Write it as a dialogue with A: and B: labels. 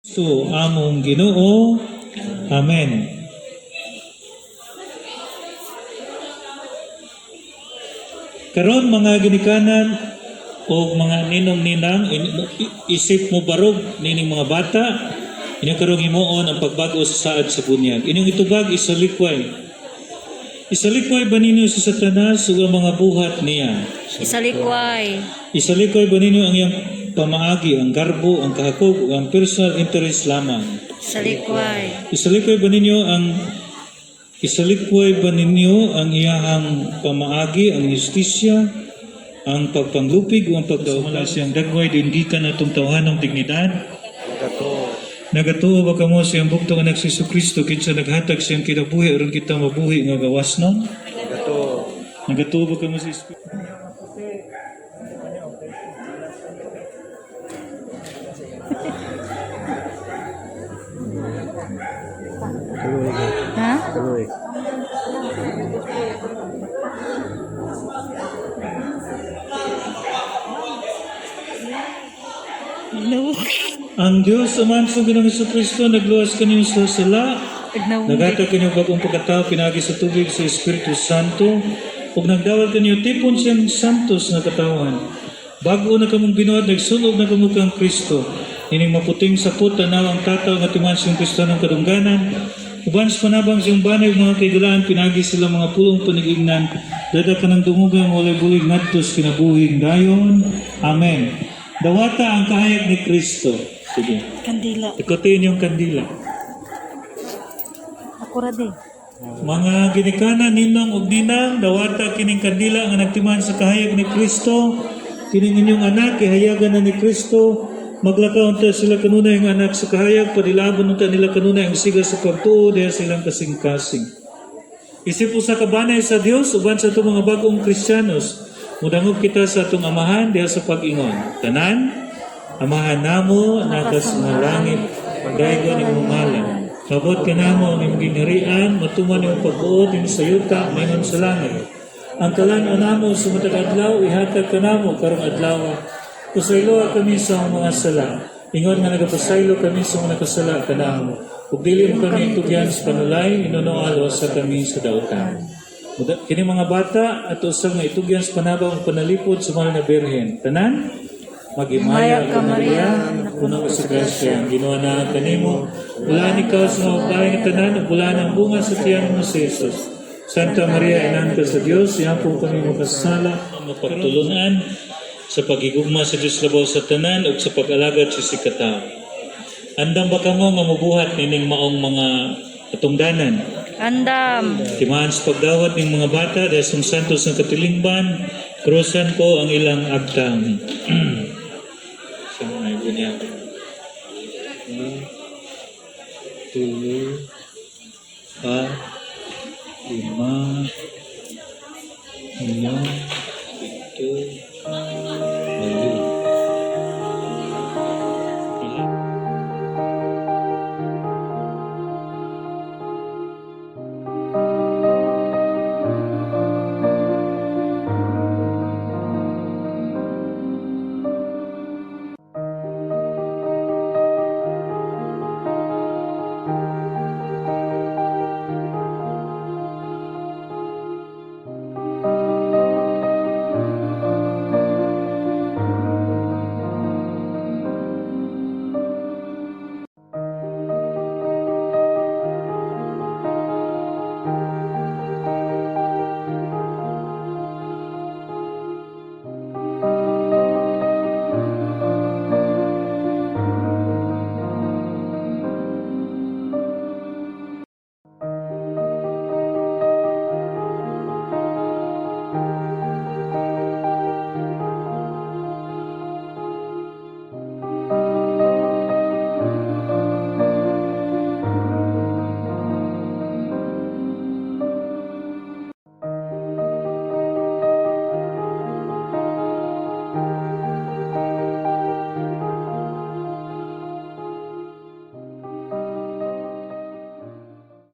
A: Kristo among Ginoo. Amen. Karon, mga ginikanan o mga ninong ninang, isip mo barog nining mga bata, inyong karong himuon ang pagbag-o sa saad sa bunyag. Inyong itubag, isalikway. Isalikway ba ninyo si Satanas ug ang mga buhat niya?
B: Isalikway.
A: Isalikway ba ninyo ang iyang pamaagi, ang garbo, ang kahakog, ug ang personal interest lamang?
B: Isalikway.
A: Isalikway ba ninyo ang iyahang pamaagi, ang justisya, ang pagpanglupig o ang pagdaw siyang dagway din gikan atong tawhanong dignidad? Nagatuo ba kamo sa iyang bugtong anak si Kristo, kinsa naghatag siyang kinabuhi aron kita mabuhi nga gawas no?
C: Nagatuo.
A: Nagatuo ba kamo sa Espiritu?
C: Tuloy ka.
B: Ha?
C: Tuloy.
B: No.
A: Ang Dios Amahan sa Ginoong Kristo nagluwas kanyo sa sala, naghatag kanyo bagong pagkatao pinaagi sa tubig sa Espiritu Santo, ug nagdawat kanyo tipon siyang santos nga katawhan. Bag-o na kamong binuhat, nagsunog na kamo kang Kristo. Ining maputing sapot, tanaw ang tataw nga timan siyang Kristiyanong kadungganan. Uban sa panabang siyang banay ug mga kaigalaan, pinagi sila mga pulong panigignan. Dada ka ng dumugang walay bulig ngadto sa kinabuhing dayon. Amen. Dawata ang kahayag ni Kristo. Sige.
B: Kandila.
A: Ikutin yung kandila.
B: Ako ra di.
A: Mga ginikanan, ninong ug ninang, dawata kining kandila nga nagtiman sa kahayag ni Kristo. Kining inyong anak, ihayagan na ni Kristo. Maglakaw unta sila kanunay ang anak sa kahayag, padilabon unta nila kanunay ang siga sa pagtuo, diha silang kasing-kasing. Isip usa ka banay sa Dios uban sa atong mga bag-ong Kristiyanos. Mudangop kita sa atong amahan diha sa pag-ingon. Tanan, Amahan namo nakas nga langit, pagdaygon imong ngalan. Mabot ka namo ang imong gingharian, matuman imong pagbuot dinhi sa yuta maingon sa langit. Ang kalan-on namo sa matag adlaw ihatag kanamo karong adlaw. Pasayloa kami sa among mga sala. Ingon nga nagapasaylo kami sa mga nakasala kanamo. Ug dili mo kami itugyan sa panulay, inunoal sa kami sa dautan. Kini mga bata at usab nga itugyan sa panabang ug panalipod sa mahal na Birhen. Tanan, maghimaya ka, Maria, puno ka sa grasya, ang Ginoo na kanimo. Bulaan ikaw sa mga babae nga tanan, ug bulaan ang bunga sa tiyan mo si Jesus. Santa Maria, inahan ka sa Dios, ihampo kami makasala, mapagtulunan sa pagigugma sa Dios labaw sa tanan ug sa pag-alagad sa sikatawo. Andam ba kamo nga mobuhat nining maong mga katungdanan?
B: Andam.
A: Timaan sa pagdawat ng mga bata dahil sa santos ng katilingban, krusan ko ang ilang agtang. Sa mga bunyag.
C: Tuloy.
A: Pa, lima, enam, pito,